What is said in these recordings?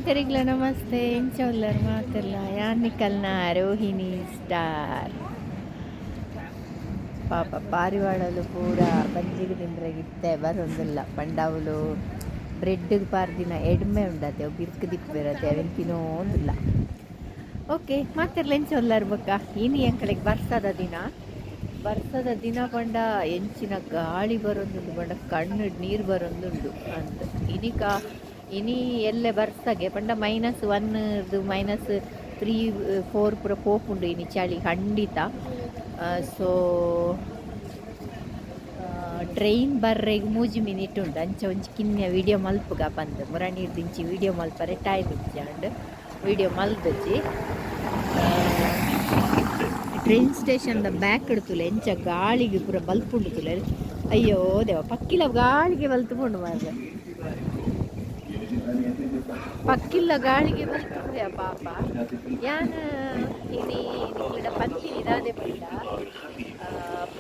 ಮಾತೆರಿಗ್ಲ ನಮಸ್ತೆ. ಎಂಚ ಉಲ್ಲರ್ ಮಾತೆರ್ಲ? ಯಾನ್ ನಿಕಲ್ನ ರೋಹಿಣಿ ಸ್ಟಾರ್. ಪಾಪ ಪಾರಿವಾಳಲು ಪೂರ ಬಂಜಿಗ್ ತಿಂದ್ರೆಗಿತ್ತೆ ಬರೊಂದುಲ್ಲ. ಪಂಡ ಅವುಲು ಬ್ರೆಡ್ಗ್ ಪಾರ್ದಿನ ಎಡ್ಮೆ ಉಂಡತೆ, ಅವು ಬಿರ್ಕ್ ದಿಪ್ಪೆರತೆ, ಅವೆನ್ ತಿನೋಂದುಲ್ಲ. ಓಕೆ, ಮಾತೆರ್ಲ ಎಂಚ ಉಲ್ಲರ್? ಬೊಕ್ಕ ಇನಿ ಎಂಕಲೆಗ್ ಬರ್ಸದ ದಿನ. ಬರ್ಸದ ದಿನ ಪಂಡ ಎಂಚಿನ ಗಾಳಿ ಬರೊಂದುಂಡು ಪಂಡ ಕಣ್ಣು ನೀರು ಬರೊಂದುಂಡು ಅಂದ್. ಇನಿಕ ಇನಿ ಎಲ್ಲೆ ಬರ್ಸಗೆ ಪಂಡ -1, -3, 4 ಪೂರ ಪೋಪುಂಡು ಇನಿ ಚಳಿ ಖಂಡಿತ. ಸೊ ಟ್ರೈನ್ ಬರ್ರೆಗ್ 3 ಮಿನಿಟ್ ಉಂಡು. ಅಂಚ ಒಂಜಿ ಕಿನ್ಯ ವಿಡಿಯೋ ಮಲ್ಪುಗ ಪಂದ್. ಮುರ ದಿಂಚಿ ವಿಡಿಯೋ ಮಲ್ಪರೆ ಟೈಮ್ ಇಜ್ಜಾಂಡ್, ವಿಡಿಯೋ ಮಲ್ದಜಿ. ಟ್ರೈನ್ ಸ್ಟೇಷನ್ ದ ಬ್ಯಾಕ್ ತೂಲೆ, ಎಂಚ ಗಾಳಿಗೆ ಪೂರ ಬಲ್ಪುಂಡು ತೂಲೆ. ಅಯ್ಯೋ ದೇವ, ಪಕ್ಕಿಲ ಗಾಳಿಗೆ ಬಲ್ತುಂಡು ಮಾರ್ರೆ. ಪಕ್ಕಿಲ್ಲ ಗಾಳಿಗೆ ಬಲ್ತುಂಡೆ ಪಾಪ. ಯಾನ್ ಇನಿ ನಿಕ್ಲೆಡ ಪಂತಿನಿ ದಾದೆ ಪಂಡ,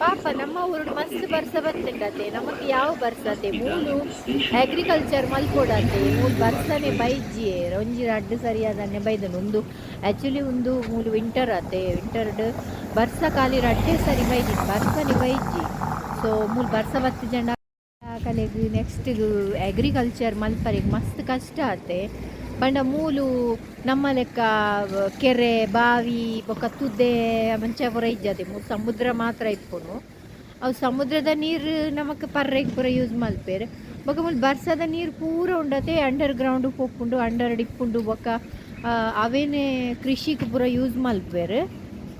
ಪಾಪ ನಮ್ಮ ಊರುಡು ಮಸ್ತ್ ಬರ್ಸ ಬತ್ತುಂಡತೆ, ನಮಕ್ ಯಾವ ಬರ್ಸತೆ? ಮೂಲು ಅಗ್ರಿಕಲ್ಚರ್ ಮಲ್ಪೊಡತೆ. ಮೂಲು ಬರ್ಸನೆ ಬೈಜ್ಜಿಯೇ, ಒಂಜಿ ರಡ್ಡ್ ಸರಿಯಾದನ್ನೆ ಬೈದನು. ಉಂದು ಆಕ್ಚುಲಿ ಒಂದು ಮೂಲು ವಿಂಟರ್ ಆತೆ. ವಿಂಟರ್ಡ್ ಬರ್ಸ ಖಾಲಿ ರಡ್ಡೆ ಸರಿ ಬೈದಿನಿ, ಬರ್ಸನೆ ಬೈಜ್ಜಿ. ಸೊ ಮೂಲು ಬರ್ಸ ಬತ್ತಿಜಂಡ ಕಲೆಗ್ ನೆಕ್ಸ್ಟ್ ಅಗ್ರಿಕಲ್ಚರ್ ಮಲ್ಪರೆಗ್ ಮಸ್ತ್ ಕಷ್ಟ ಆತೆ. ಪಂಡ ಮೂಲು ನಮ್ಮ ಲೆಕ್ಕ ಕೆರೆ, ಬಾವಿ, ಬೊಕ್ಕ ತುದೆ ಮಂಚ ಪೂರ ಇಜ್ಜದೆ. ಮೂಲು ಸಮುದ್ರ ಮಾತ್ರ ಇಪ್ಪುನು. ಅವು ಸಮುದ್ರದ ನೀರು ನಮಕ್ ಪರ್ರೆಗ್ ಪೂರ ಯೂಸ್ ಮಲ್ಪೆರ್. ಬೊಕ್ಕ ಮೂಲು ಬರ್ಸದ ನೀರು ಪೂರ ಉಂಡತೆ, ಅಂಡರ್ ಗ್ರೌಂಡ್ ಪೋಪುಂಡು, ಅಂಡರ್ ಇಪ್ಪುಂಡು. ಬೊಕ್ಕ ಅವೇನೆ ಕೃಷಿಕ್ ಪೂರ ಯೂಸ್ ಮಲ್ಪೆರ್.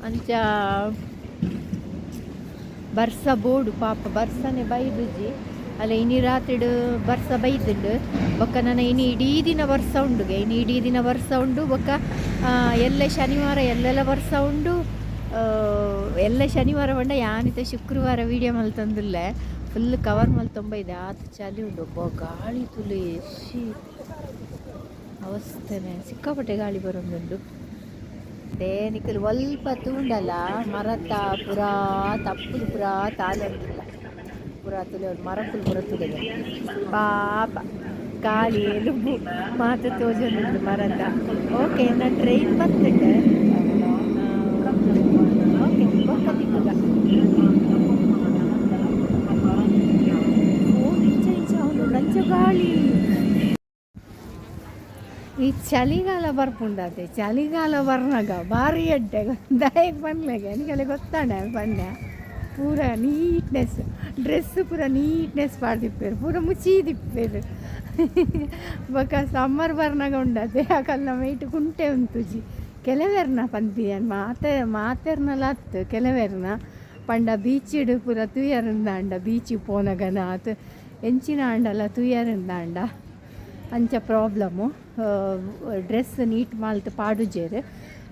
ಅಂಚ ಬರ್ಸ ಬೋಡು. ಪಾಪ ಬರ್ಸನೆ ಬೈದುಜಿ ಅಲ್ಲ. ಇನಿ ರಾತ್ರಿಡ್ ಬರ್ಸ ಬೈದುಂಡು. ಬೊಕ್ಕ ನನ ಇನಿ ಇಡೀ ದಿನ ಬರ್ಸ ಉಂಡುಗೆ. ಇನಿ ಇಡೀ ದಿನ ಬರ್ಸ ಉಂಡು. ಬೊಕ್ಕ ಎಲ್ಲೆ ಶನಿವಾರ, ಎಲ್ಲೆಲ್ಲ ಬರ್ಸ ಉಂಡು. ಎಲ್ಲೆ ಶನಿವಾರ ಪಂಡ ಯಾನಿತ ಶುಕ್ರವಾರ ವೀಡಿಯೋ ಮಲ್ತೊಂದುಲ್ಲೆ. ಫುಲ್ ಕವರ್ ಮಲ್ತೊಂಬ ಇದೆ. ಆತ್ ಚಳಿ ಉಂಡು. ಒಬ್ಬ ಗಾಳಿ ತುಲೆ ಎಶಿ ಅವಸ್ಥೆನೆ, ಸಿಕ್ಕಾಪಟ್ಟೆ ಗಾಳಿ ಬರೊಂದುಂಡು. ನಿಕಲ್ ಒಲ್ಪ ತೂಂಡಲ ಮರತ ಪುರಾ ತಪ್ಪುಲು ಪುರಾ ತಾಲೊಂದುಲ್ಲ. ಪುರಾ ತುಲೆ ಮರಕುಲು ಪುರ ತುಲೆಗೆ. ಪಾಪ ಖಾಲಿ ಎಲುಬು ಮಾತ ತೋಜೊಂದುಂಡು ಮರತ. ಓಕೆ, ನಾ ಟ್ರೈನ್ ಬತ್ತುಂಡು. ಓಕೆ, ಬೊಕ್ಕ ತಿಕ್ಕುಗ. ಫೋನ್ ಇಂಚ ಇಂಚ ಆವೊಂದುಂಡು, ಅಂಚ ಗಾಳಿ. ಈ ಚಳಿಗಾಲ ಬರ್ಪುಂಡತೆ. ಚಳಿಗಾಲ ಬರ್ನಾಗ ಭಾರಿ ಎಡ್ಡೆ. ದಾಯೆಗ್ ಪನ್ಲೆಗೆ? ನಿಕಲೆ ಗೊತ್ತಾಂಡ ಪನ್ನೆ. ಪೂರ ನೀಟ್ನೆಸ್ ಡ್ರೆಸ್, ಪೂರ ನೀಟ್ನೆಸ್ ಪಾಡ್ದಿಪ್ಪೆರ್, ಪೂರ ಮುಚೀದಿಪ್ಪೆರ್. ಬೊಕ ಸಮ್ಮರ್ ಬರ್ನಾಗ ಉಂಡತೆ, ಅಕಲ್ನ ಮೈಟ್ ಕುಂಟೆ ಉಂತುಜಿ. ಕೆಲವೆರ್ನ ಪನ್ಪಿ ಯಾನ್, ಮಾತೆ ಮಾತೆರ್ನಲ ಅತ್ತ್, ಕೆಲವೆರ್ನ. ಪಂಡ ಬೀಚಿಡ್ ಪೂರ ತೂಯರಿಂದಾಂಡ, ಬೀಚಿಗೆ ಪೋನಗನ ಆತ್ ಎಂಚಿನ ಆಂಡಲ ತೂಯರಿಂದಾಂಡ ಅಂಚ ಪ್ರಾಬ್ಲಮ್ಮು. ಡ್ರೆಸ್ ನೀಟ್ ಮಲ್ತ್ ಪಾಡುಜೆರ್.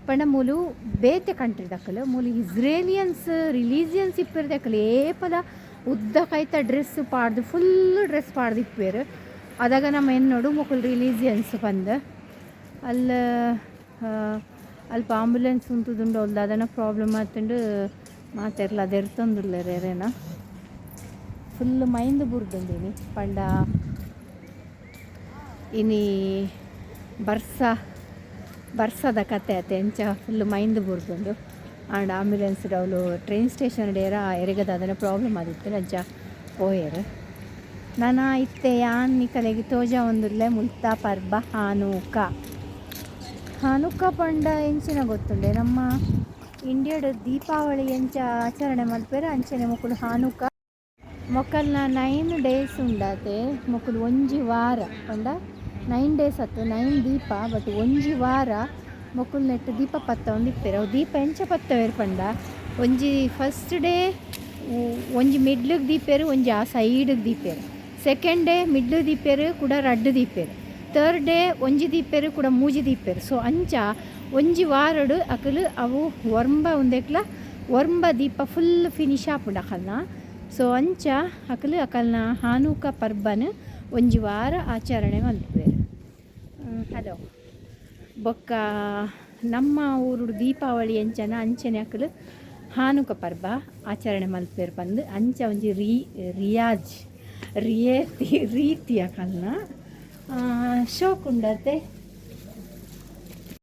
ಪಂಡ ಮೂಲು ಬೇತೆ ಕಂಟ್ರಿ ದಕಲು, ಮೂಲು ಇಸ್ರೇಲಿಯನ್ಸ್ ರಿಲೀಜಿಯನ್ಸ್ ಇಪ್ಪೆರ್. ದಕಲು ಏಪಲ ಉದ್ದ ಕೈತ ಡ್ರೆಸ್ ಪಾಡ್ದು, ಫುಲ್ ಡ್ರೆಸ್ ಪಾಡ್ದು ಇಪ್ಪೆರ್. ಅದಾಗ ನಮ್ಮ ಎನ್ನೋಡು ಮೊಕುಲು ರಿಲೀಜಿಯನ್ಸ್ ಪಂದ್. ಅಲ್ಲ ಅಲ್ಪ ಆಂಬುಲೆನ್ಸ್ ಉಂತುದುಂಡು. ಅಲ್ ದಾದನ ಪ್ರಾಬ್ಲಮ್ ಆತುಂಡು. ಮಾತೆರ್ಲ ದೆರ್ತೊಂದುಲ್ಲೆರ್ ಎರೆನ. ಫುಲ್ ಮೈಂದ್ ಬುರ್ದುಂಡು ಪಂಡ ಇನಿ ಬರ್ಸ, ಬರ್ಸದ ಕತೆ ಅತೆ. ಎಂಚ ಫುಲ್ ಮೈಂದ್ ಬುರ್ದುಂಡು. ಆಂಡ್ ಆಂಬ್ಯುಲೆನ್ಸ್ ಅವುಲು ಟ್ರೈನ್ ಸ್ಟೇಷನ್ ಏರ ಎರೆಗ ದಾದನ ಪ್ರಾಬ್ಲಮ್ ಆದಿತ್ತು, ಅಂಚ ಪೋಯೆರ್. ನನ ಇತ್ತೆ ಯಾನ್ ನಿಕಲೆಗ್ ತೋಜಾವೊಂದುಲ್ಲೆ ಮುಲ್ತ ಪರ್ಬ ಹಾನೂಕ. ಹಾನುಕ ಪಂಡ ಎಂಚಿನ ಗೊತ್ತುಂಡೆ? ನಮ್ಮ ಇಂಡಿಯಾಡ್ ದೀಪಾವಳಿ ಎಂಚ ಆಚರಣೆ ಮಲ್ಪೆರ್, ಅಂಚನೆ ಮೊಕುಲು ಹಾನುಕ. ಮೊಕಲ್ನ 9 ಡೇಸ್ ಉಂಡಾತೆ. ಮೊಕುಲು ಒಂಜಿ ವಾರ ಪಂಡ 9 ಡೇಸ್ ಅತ್ತು, 9 ದೀಪ. ಬಟ್ ಒಂಜಿ ವಾರ ಮೊಕುಲು ನೆಟ್ ದೀಪ ಪತ್ತೊಂದು ಇಪ್ಪೆರ್. ಅವು ದೀಪ ಎಂಚ ಪತ್ತವೆರ್ ಪಂಡ, ಒಂಜಿ ಫಸ್ಟ್ ಡೇ ಒಂಜಿ ಮಿಡ್ಲಿಗೆ ದೀಪೆರ್, ಒಂಜಿ ಆ ಸೈಡ್ಗೆ ದೀಪೆರ್. ಸೆಕೆಂಡ್ ಡೇ ಮಿಡ್ಲ್ ದೀಪೆರ್, ಕುಡ ರಡ್ಡ್ ದೀಪೆರ್. ಥರ್ಡ್ ಡೇ ಒಂಜಿ ದೀಪೆರ್, ಕುಡ ಮೂಜಿ ದೀಪೆರ್. ಸೊ ಅಂಚ ಒಂಜಿ ವಾರಡ್ ಅಕುಲು ಅವು ಒರ್ಂಬ ಉಂದೆಕ್ಲ 9 ದೀಪ ಫುಲ್ ಫಿನಿಶ್ ಆಪುಂಡು ಅಕಲ್ನ. ಸೊ ಅಂಚ ಅಕುಲು ಅಕಲ್ನ ಹಾನೂಕ ಪರ್ಬನ್ ಒಂಜಿ ವಾರ ಆಚರಣೆ ಮಲ್ಪುವೆರ್. ಹಲೋ, ಬೊಕ್ಕ ನಮ್ಮ ಊರುಡು ದೀಪಾವಳಿ ಎಂಚನ, ಅಂಚನೆ ಅಕುಲು ಹಾನುಕ ಪರ್ಬ ಆಚರಣೆ ಮಲ್ಪೆರ್ ಪಂದ್. ಅಂಚ ಒಂಜಿ ರಿಯಾಜ್, ರಿಯೇತಿ ರೀತಿ ಅಕಲ್ನ. ಶೋಕುಂಡತೆ.